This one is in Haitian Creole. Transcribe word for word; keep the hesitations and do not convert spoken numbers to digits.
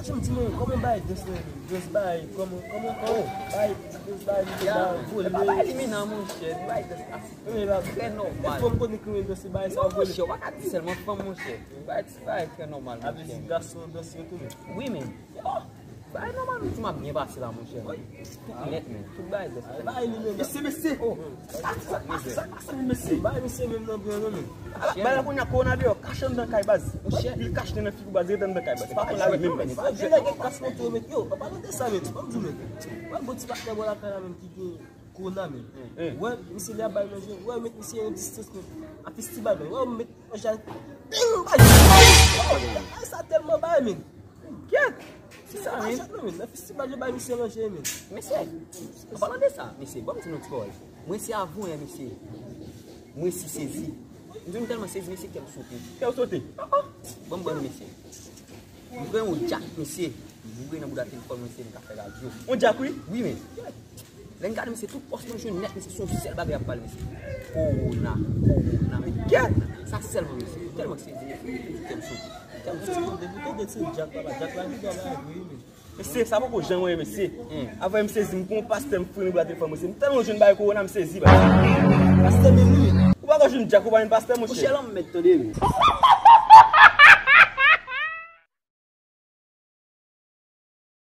Jim, di mwen, kòman bay dous la? Dous bay, kòman, kòman, kòman bay dous bay, li te bay vole. Bay li minan, monchè, bay dous la. Wi, la. Trè nòmal. Fò m konnen kòman dous bay sa vole. Monchè, w pa ka di sèlman fanm, monchè. Bay dous bay trè nòmal, monchè. A vle di gason dous yo tou menm. Wi, men. Bay nòmal, nou di m ap byen pase la, monchè. Tout nèt, men. Tout bay dous. Bay li menm. Mesye, mesye. Oh. Sa, sa, sa, sa, sa, mesye. Bay mesye menm nan byen, non, men. Bay la kounye a, kowona deyò, kache anndan kay baz. Monchè. Pil kache nan figi baz, rete anndan kay baz. Pa konn lari menm baz. Delege kas monte yo met yo. An palan de sa menm, ban m di w menm. Wè gon ti patnè bò lakay la menm ki gen kowona menm. Wè misye li ap bay manje, wè met misye yon distans menm. A fistibal menm, wè met manje a. Bing! Bay! Ay sa tèlman bay menm. Kèt! Se sa menm. Nan fistibal yo bay misye manje menm. Mesye, an palan de sa, mesye, ban m di nou ti pawòl. Mwen se avanyè, mesye. Mwen si sezi. M di nou tèlman sezi, mesye, kè m sote. Kè w sote? Ban m ban nou, mesye. M pran yon djak, mesye. M boure nan bouda telefòn mwen, mesye, m ka fè radyo. Yon djak, wi? Wi, men. Lè m gade, mesye, tout pòs mwen jwenn nèt, mesye, se yon sèl bagay ap pale, mesye. Kowona, kowona, men kèt! Sa sèlman, mesye. M tèlman sezi, mesye, kè m sote. Kè m sote. Depi w tande ti djak, papa, djak la, li dòmi avè, wi, men. Mesye, sa poko janm wè, mesye. Avan m sezi, m gon pastè m fouye nan bouda telefòn mwen, mesye. M tèlman jwenn bagay kowona, m sezi, bagay. Pastè menm, wi. Ou pa ka jwenn djak, ou pa jwenn pastè, monchè. Monchè, lòm mèt tande, wi.